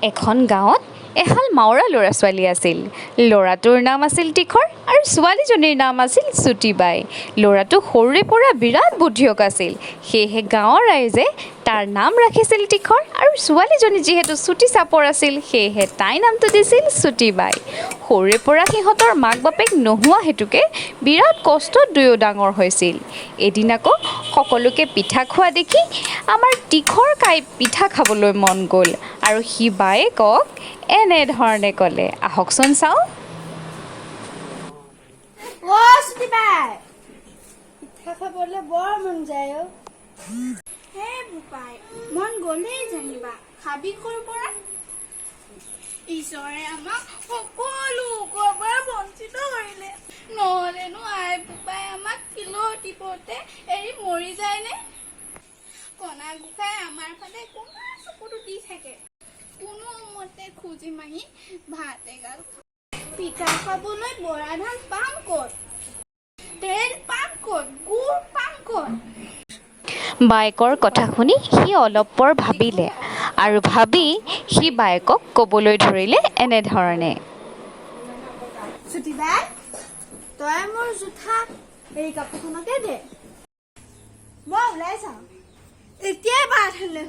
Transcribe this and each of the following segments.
এখন গাঁৱত এহাল মাউৰা ল'ৰা ছোৱালী আছিল। ল'ৰাটোৰ নাম আছিল তীখৰ আৰু ছোৱালীজনীৰ নাম আছিল চুটিবাই। ল'ৰাটো সৰুৰে পৰা বিৰাট বুদ্ধিয়ক আছিল, সেয়েহে গাঁৱৰ ৰাইজে তাৰ নাম ৰাখিছিল তীখৰ আৰু ছোৱালীজনী যিহেতু চুটি চাপৰ আছিল, সেয়েহে তাইৰ নামটো দিছিল চুটিবাই। সৰুৰে পৰা সিহঁতৰ মাক বাপেক নোহোৱা হেতুকে বিৰাট কষ্টত দুয়ো ডাঙৰ হৈছিল। এদিন আকৌ সকলোকে পিঠা খোৱা দেখি আমাৰ তীখৰ কাই পিঠা খাবলৈ মন গ'ল আৰু সি বায়েকক এনেধৰণে ক'লে। আহকচোন চাওঁ। অ' চুটিবাই, পিঠা খাবলৈ বৰ মন যায় অ'। হে বোপাই, মন গ'লেই জানিবা, খাবি ক'ৰ পৰা? ঈশ্বৰে আমাক সকলো সুখৰ পৰা বঞ্চিত কৰিলে। নহ'লেনো আই বোপাই আমাক তিলৰ টিপতে এৰি মৰি যায়নে? কণা গোসাঁই আমাৰ ফালে কোনা চকুটো দি থাকে। কোনোমতে খুজি মাগি ভাত এগাল খাওঁ। পিঠা খাবলৈ বৰা ধান পাম ক'ত? তেল পাম ক'ত? গুৰ পাম ক'ত? বায়েকৰ কথা শুনি সি অলপ পৰ ভাবিলে আৰু ভাবি সি বায়েকক ক'বলৈ ধৰিলে এনেধৰণে। চুটিবাই, তই মোৰ জোঠা এই কাপোৰখনকে দে, মই ওলাই যাওঁ এতিয়াই ভাত হ'লে।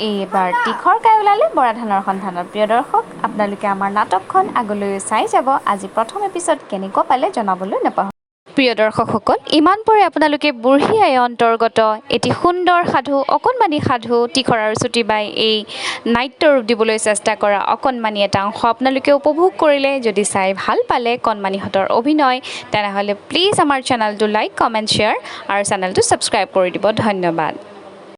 এইবাৰ তীখৰ কাই ওলালে বৰা ধানৰ সন্ধানত। প্ৰিয় দৰ্শক, আপোনালোকে আমাৰ নাটকখন আগলৈও চাই যাব। আজি প্ৰথম এপিছ'ড কেনেকুৱা পালে জনাবলৈ নাপাহৰিব। প্ৰিয় দৰ্শকসকল, ইমান পৰে আপোনালোকে বুঢ়ী আই অন্তৰ্গত এটি সুন্দৰ সাধু, অকণমানি সাধু, তীখৰ আৰু চুটিবাই এই নাট্য ৰূপ দিবলৈ চেষ্টা কৰা অকণমানি এটা অংশ আপোনালোকে উপভোগ কৰিলে। যদি চাই ভাল পালে কণমানিহঁতৰ অভিনয়, তেনেহ'লে প্লিজ আমাৰ চেনেলটো লাইক, কমেণ্ট, শ্বেয়াৰ আৰু চেনেলটো ছাবস্ক্ৰাইব কৰি দিব। ধন্যবাদ।